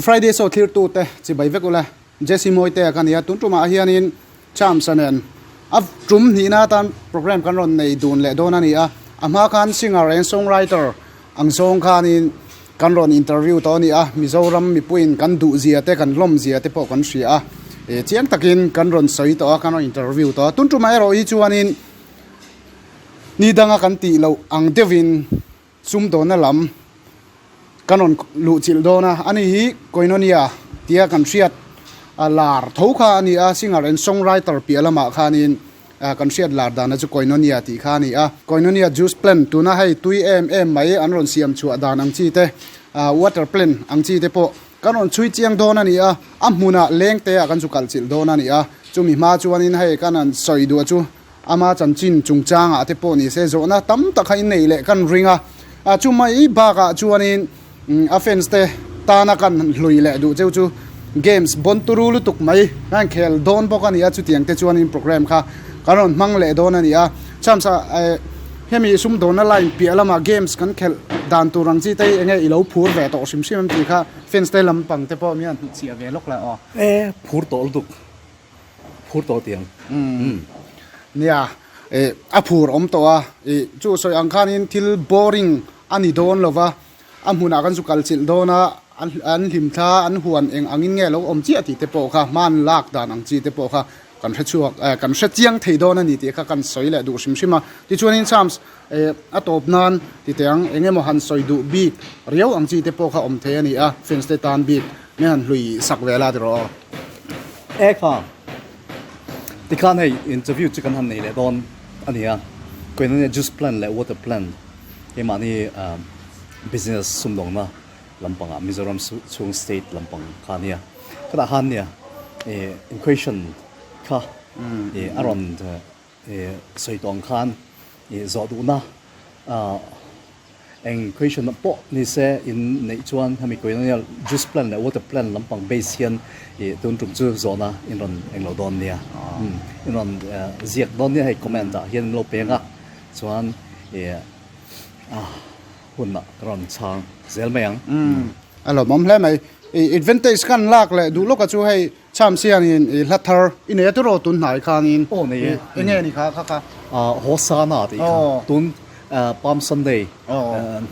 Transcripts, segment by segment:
Friday show thlirtute chibai vek ula, Jesse Mawitea ka nia, tun tumah hianin Charms-a nen a tum hnihna atan program kan rawn nei dun leh dawn a ni a, a hma khan singer and songwriter ang zawng khanin kan rawn interview tawh a ni a, Mizoram mipuiin kan duh zia te kan hlawm zia te pawh kan hria a, eh chiang takin kan rawn sawi tawh a, kan rawn interview tawh a, tun tumah erawh hi chuanin ni danga kan tih loh ang deuhin Sumdawna lam kan rawn luh chilh dawn a, ani hi Koinonia tia kan hriat lar tho kha a ni a, singer and songwriter piah lamah khanin kan hriat lar dana chu Koinonia tih kha a ni a. Koinonia juice plant tuna hei tui em em mai an rawn siam chhuah dan ang chi te, water plant ang chi te pawh kan rawn chhui chiang dawn a ni a, a hmunah lengte ah kan zu kalh chilh dawn a ni a, chumi hma chuanin hei kan han sawi duah chu Ama chanchin chungchangah te pawh ni se zawhna tam tak kha inneih leh kan ring a, chu mai bakah chuanin a fans te tana kan hlui leh duh cheu chu games bawn turu lutuk mai kan khel dawn bawk a ni a, chutiang te chuanin program kha kan rawn hmang leh dawn a ni a. Chance ah hemi sumdawnna line piah lamah games kan khelh dan tur ang chi te hi enge i lo phur ve tawh hrim hrim em tih kha fans te lampang te pawh mian hnutchhiah ve lawk la aw. E phur tawh lutuk. Phur tawh tiang. Umm. Nia, eh a phur awm tawh a, ih chu sawi ang khanin thil boring a ni dawn lo va, a hmunah kan zu kal chilh dawn a, an hlim thla, an huan eng angin nge lo awm chiah tih te pawh kha hman lak dan ang chi te pawh kha kan hre chhuak, eh kan hre chiang thei dawn a ni tih kha kan sawi leh duh hrim hrim a. Tichuanin Psalms eh a tawp nan ti teh ang, eng emaw han sawi duh bik riau ang chi te pawh kha awm thei a ni a, fans te tan bik min han hlui sak ve la ti rawh aw. E kha, tikhan hei interview chu kan han nei leh dawn a ni a, Koinonia juice plant leh water plant keimahni business sumdawngna lampangah Mizoram chhung state lampang kha a nia, khatah khan nia in question kha a rawn sawi tawh ang khan zawh duhna Eng question pawh ni se in neih chuan hemi koinonia juice plant leh water plant lampang base hian ih tun tum chu zawhna in rawn eng lo dawn nia. In rawn ziak dawn nia hei comment ah hian min lo peng a chuan ih hunah ka rawn chhang zel mai ang. A lawmawm hle mai. Ih advantage kan lak leh duh lawka chu hei Cham siangin i hla thar i nei a tiraw tun hnai khanin? Aw nei e. Eng nge ni kha kha kha? Hosana tih kha. Tun Palm Sunday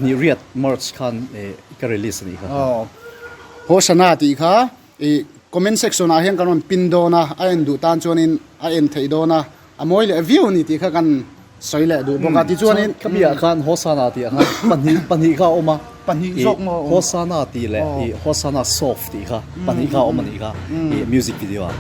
hnih riat March khan ka release a nih kha. Hosana tih kha i comment section ah hian kan rawn pin dawn a, a en duh tan chuanin a en theih dawn a, a mawi leh viau a ni tih kha kan Sawi leh duh bawk a, tichuanin. Khami ah khan Hosana tih ah khan pahnih pahnih kha a awm a. Pahnih zawk maw a awm? Hosana tih leh ih Hosana soft tih kha pahnih kha a awm a nih kha ih music video ah.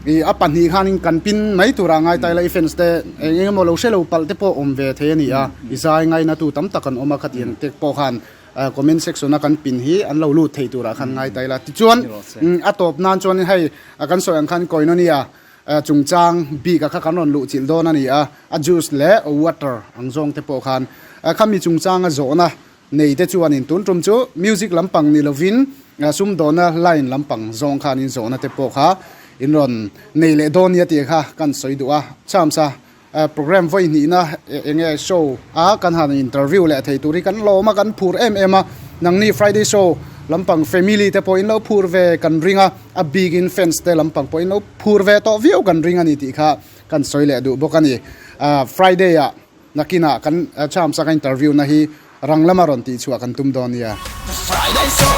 I a pahnih khanin kan pin mai turah ngai ta ila i fans te eng eng emaw lo hre lo palh te pawh awm ve thei a ni a, i zai ngaina tu tam tak an awm a khatiang te pawh khan Comment section a kan pin hi an lo lut thei turah khan ngai ta ila. Tichuan a tawp nan chuan hei kan sawi ang khan Koinonia chungchang bik a kha kan rawn luh chilh dawn a ni a, a juice leh water ang zawng te pawh khan khami chungchang a zawhna nei te chuanin tun tum chu music lampang ni lovin sumdawna line lampang zawng khanin zawhna te pawh kha in rawn nei leh dawn nia tih kha kan sawi duh a. Chams a Program vawi hnihna eng nge show a kan han interview leh thei tur hi kan lawm a, kan phur em em a, nangni Friday show lampang family te pawhin lo phur ve kan ring a, a bikin fans te lampang pawhin lo phur ve tawh viau kan ring a ni tih kha kan sawi leh duh bawk a ni. Friday ah nakinah kan chams a kan interview na hi rang lama rawn tih chhuah kan tum dawn nia. Friday show.